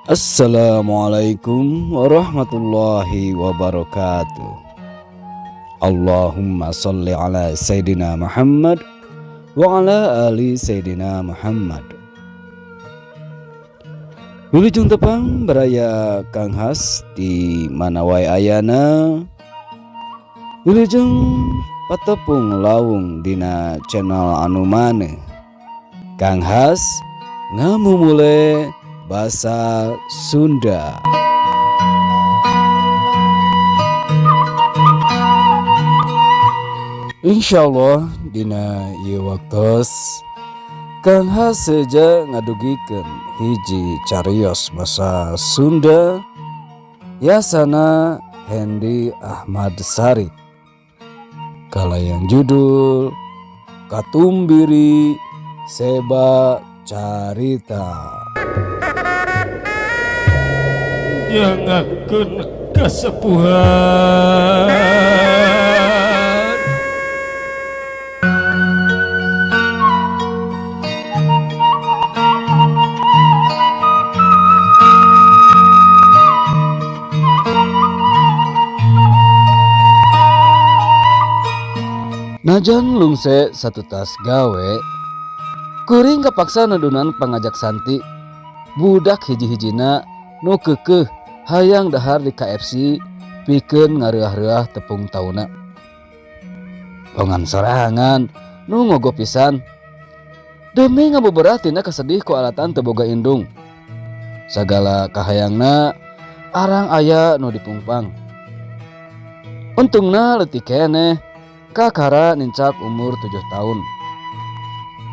Assalamualaikum warahmatullahi wabarakatuh. Allahumma salli ala Sayyidina Muhammad wa ala ali Sayyidina Muhammad. Wilujeng tepang, baraya Kang Has di mana wae ayana. Wilujeng patepung lawung dina channel anu maneh. Kang Has ngamumule basa Sunda. Insya Allah dina ieu waktos Kang Has seja ngadugikeun hiji carios basa Sunda yasana Hendi Ahmad Sarip kalayan judul Katumbiri Seba Carita. Nyangakeun kasepuhan. Najan lungse satutas gawe, kuring kapaksa nedunan pangajak Santi, budak hiji-hijina nu keukeuh hayang dahar di KFC pikeun ngareuah-reuah tepung tahuna. Bongan sorangan nu ngogo pisan. Demi ngabeberah tina kasedih ku alatan teu boga indung. Sagala kahayangna arang aya nu dipungpang. Untungna leutik keneh, kakara nincak umur 7 tahun.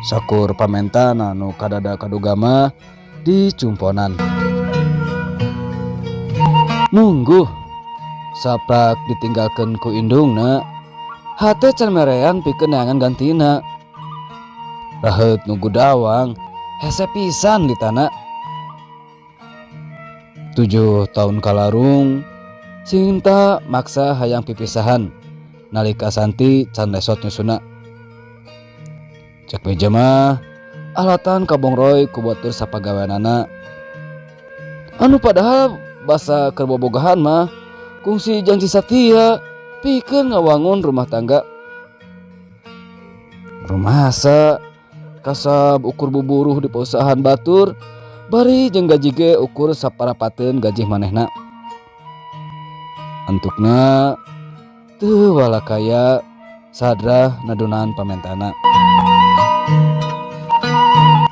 Sakur pamentana nu kadada kaduga mah dicumponan. Mungguh saprak ditinggalkeun ku indungna, hate can merean pikeun neangan gantina. Raheut nu gudawang hese pisan di tanah. 7 tahun kalarung Sinta maksa hayang pipisahan nalika Santi can lesot nyusuna. Cek meja mah alatan kabongroy ku batur sapagaweanana. Anu padahal basa keur bobogohan mah kungsi janji satia pikeun ngawangun rumah tangga. Rumasa kasab ukur buburuh di perusahaan batur bari jeung gaji ge ukur saparapateun gaji manehna. Antukna teu walakaya sadrah nadunan pamentana.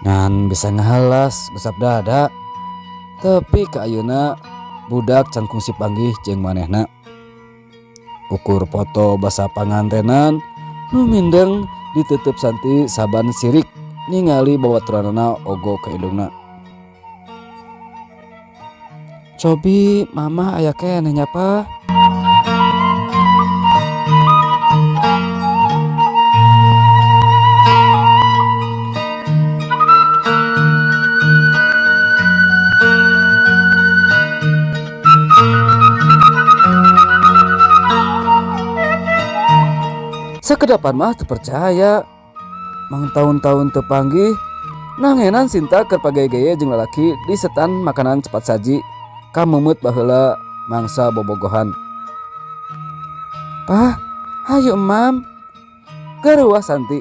Ngan bisa ngahalas besap dada tapi ka ayeuna budak can kungsi panggih jeung manehna. Ukur foto basa pangantenan nu mindeng ditutup Santi saban sirik ningali babaturanana ogo ka indungna. Cobi mama aya keneh nya pa. Sakedapan mah teu percaya. Mang tahun-tahun teu panggih, nangenan Sinta keur pagaye-gaye jeung lalaki di setan makanan cepat saji kameumut baheula mangsa bobogohan. Pah, hayu emam. Garuwah Santi.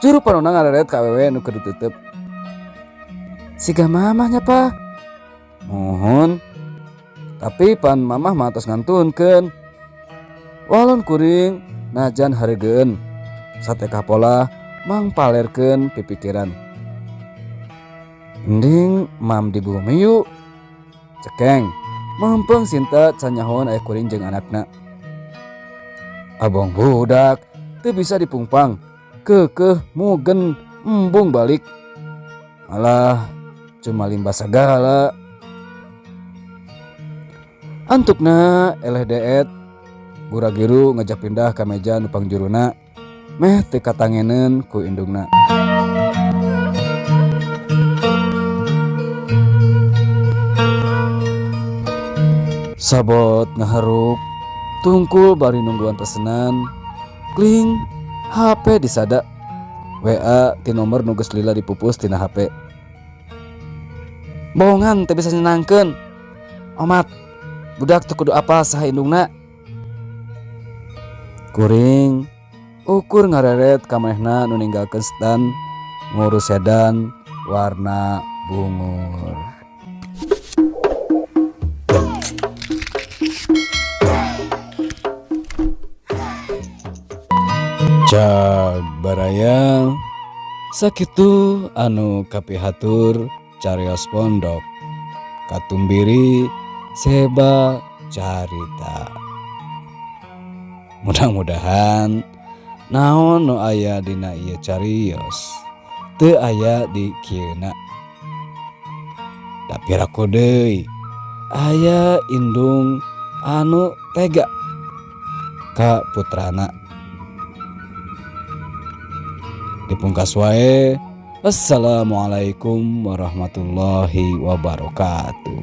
Juru panona ngareret ka awewe nu keur ditutup. Siga mamahnya, Pah. Mohon. Tapi pan mamah mah tos ngantunkeun. Walon kuring najan hareugeun. Satekah pola mangpalerkeun pipikiran. Mending mam di bumi yuk. Cekeng, mempeng Sinta can nyahoan aya kuring jeung anakna. Abong budak teu bisa dipungpang, keukeuh mugen embung balik. Malah cuma limbah sagala. Antukna eleh deet gura-giru ngajak pindah ka meja nu pangjuruna meh teu katangeneun ku indungna. Sabot ngaharuk tungkul bari nungguan pesenan, kling HP disada. WA ti nomor nu geus lila dipupus tina HP. Bohongan teu bisa nyenangkeun. Omat, budak teu kudu apal saha indungna. Kuring ukur ngareret ka manehna nu ninggalkeun setan ngurus sedan warna bungur. Cag baraya sakitu anu kapihatur carios pondok katumbiri seba carita. Mudah-mudahan naon nu aya dina ieu carios teu aya di kieuna. Da piraku deui aya indung anu tega ka putrana. Dipungkas wae, wassalamualaikum warahmatullahi wabarakatuh.